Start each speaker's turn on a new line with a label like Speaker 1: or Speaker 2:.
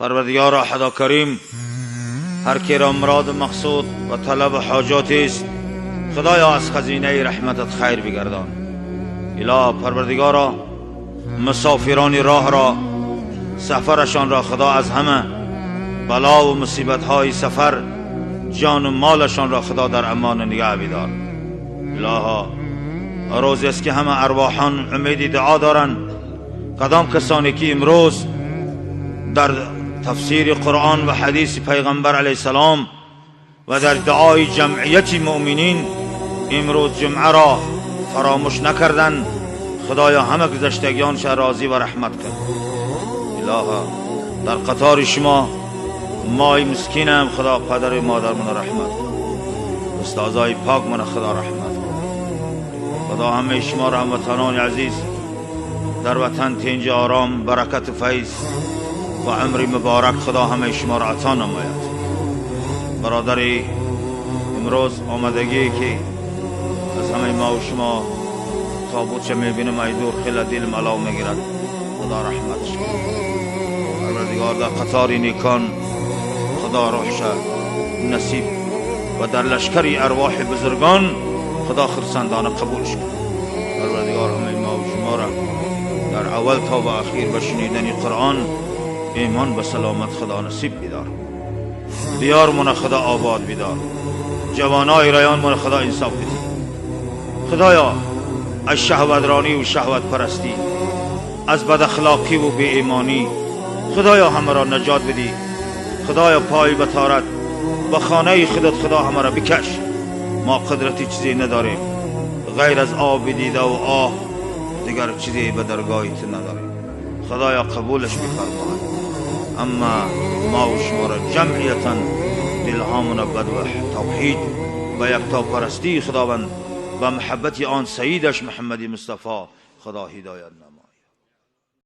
Speaker 1: پروردگارا خدا کریم هر کی را مراد و مقصود و طلب حاجات است خدایا از خزینه رحمتت خیر بگردان. اله پروردگارا مسافران راه را سفرشان را خدا از همه بلا و مصیبت های سفر جان و مالشان را خدا در امان نگه بدار. الها روزی است که همه ارواحان امید دعا دارند. کدام کسانی که امروز در تفسیر قرآن و حدیث پیغمبر علیه السلام و در دعای جمعیت مؤمنین امروز جمعه را فراموش نکردند، خدایا همه گذشتگیانش راضی و رحمت کن. الها در قطار شما مای مسکینم خدا پدر و مادر من رحمت کن، استادای پاک من خدا رحمت کن. خدا همه شما را هموطنان عزیز در وطن تنج آرام برکت و فیض و عمر مبارک خدا همه شما را عطا نماید. برادری امروز آمدگی که از همه ما و شما تابوت چه میبینم ای دور خیلی دل ملاو میگیرد، خدا رحمتش کند. پروردگار در قطار نیکان خدا روحش نصیب و در لشکری ارواح بزرگان خدا خرسندانه قبولش کند. پروردگار همه ما و شما را در اول تا و اخیر به شنیدن قرآن ایمان به سلامت خدا نصیب بیدار. دیار من خدا آباد بیدار. جوانای ریان من خدا انصاف بده. خدایا از شهوت رانی و شهوت پرستی، از بد اخلاقی و بی ایمانی خدایا همه را نجات بدی. خدایا پای بتارت و خانه خودت خدا همه را بکش. ما قدرتی چیزی نداریم غیر از آب دیده و آه، دیگر چیزی به درگاه تو نداریم. خدایا قبولش بفرما. اما ما و شما را جمعیتا دلهامون بد و توحید و یکتاپرستی خداوند و محبت آن سیدش محمد مصطفی خدا هدایت نماید.